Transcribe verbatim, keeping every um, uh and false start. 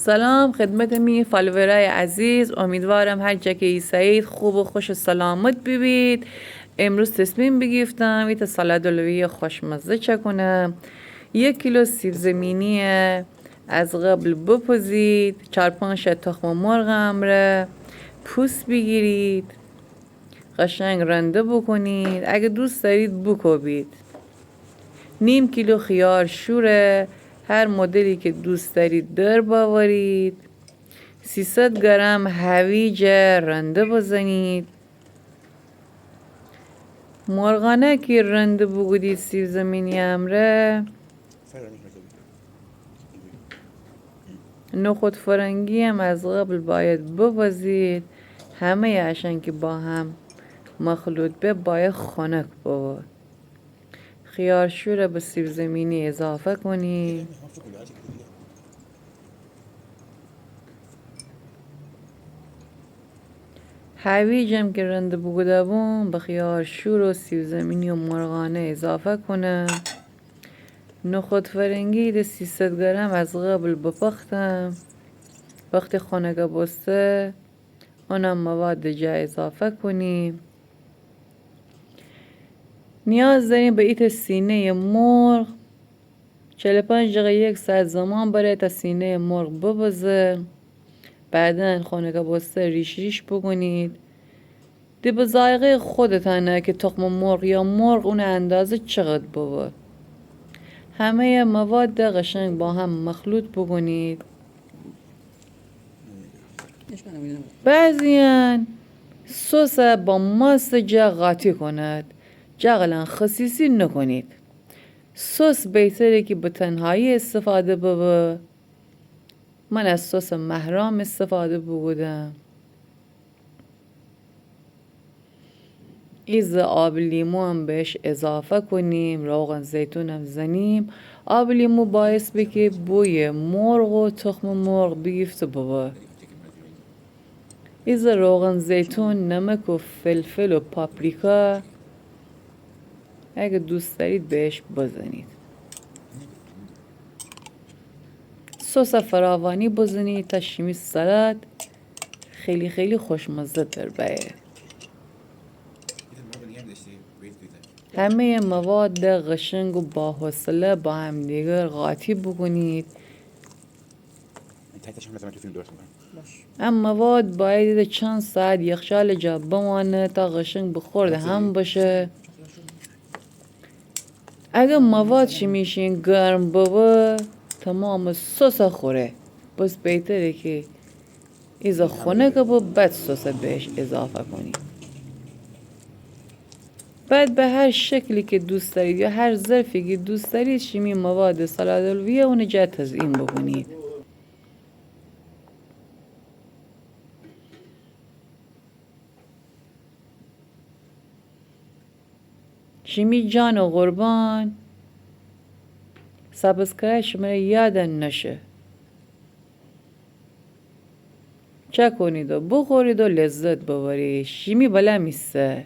سلام خدمت می فالوورای عزیز، امیدوارم هر جا که ایسایید خوب و خوش و سلامت ببید. امروز تصمیم بگیفتم ایتا سالاد لوبیا خوشمزه چاکونم. یک کیلو سیب زمینی از قبل بپزید، چار پنج تا تخم مرغ همره پوست بگیرید، قشنگ رنده بکنید، اگه دوست دارید بکوبید. نیم کیلو خیار شوره، هر مدلی که دوست دارید در باورید. سیصد گرم هویجه رنده بزنید. مرغانه که رنده بوگودید سیب زمینی همره، نخود فرنگی هم از قبل باید ببزید. همهٔ اشان که با هم مخلوط به باید خنک ببه. خیار شوره به سیب زمینی اضافه کنی. هویجم که رنده بوگوده بوم به خیار شور و سیب زمینی و مرغانه اضافه کنم. نخود فرنگی ده سیصد گرم از قبل بپختم. وقتی خنکه بوسته اونم مواد جا اضافه کنیم. نیاز داریم به ایتا سینهٔ مرغ. چهل و پنج دقیقه، یک ساعت زمان بره تا سینهٔ مرغ ببزه. بعداً خنکه بوسته ریش ریش بکنید. ده به ذائقهٔ خودتانه که تخم مرغ یا مرغ اون اندازه چقدر ببه. همهٔ مواد قشنگ با هم مخلوط بکنید. بعضیان سس با ماست جا قاطی کند، جغلان خسیسی نکنید. سس بهتره که به تنهایی استفاده ببه. من از سس مهرام استفاده بوگودم. ایزه آب لیمو هم بهش اضافه کنیم، روغن زیتون هم زنیم. آب لیمو باعث به که بوی مرغ و تخم مرغ بیگیفته ببه. ایزه روغن زیتون، نمک و فلفل و پاپریکا اگه دوست دارید بهش بزنید. سس فراوانی بزنید تا شیمی سالاد خیلی خیلی خوشمزه تر بایه. همهٔ مواد قشنگ و با حوصله با همدیگر قاطی بکنید. ام مواد باید ده چند ساعت یخچال جا بمانه تا قشنگ به خورد هم بشه. اگه مواد شیمی شین گرم ببه، تمام سس خوره. پس بهتره که ایزه خنک ببه، بعد سس بهش اضافه کنی. بعد به هر شکلی که دوست دارید یا هر ظرفی که دوست دارید، شیمی مواد سالاد الویه اون جا تزئین بکنید. شیمی جان قربان، سابسکرایب شمره یاد نشه. چاکونید و بخورید و لذت ببرید. شیمی بلا می سر.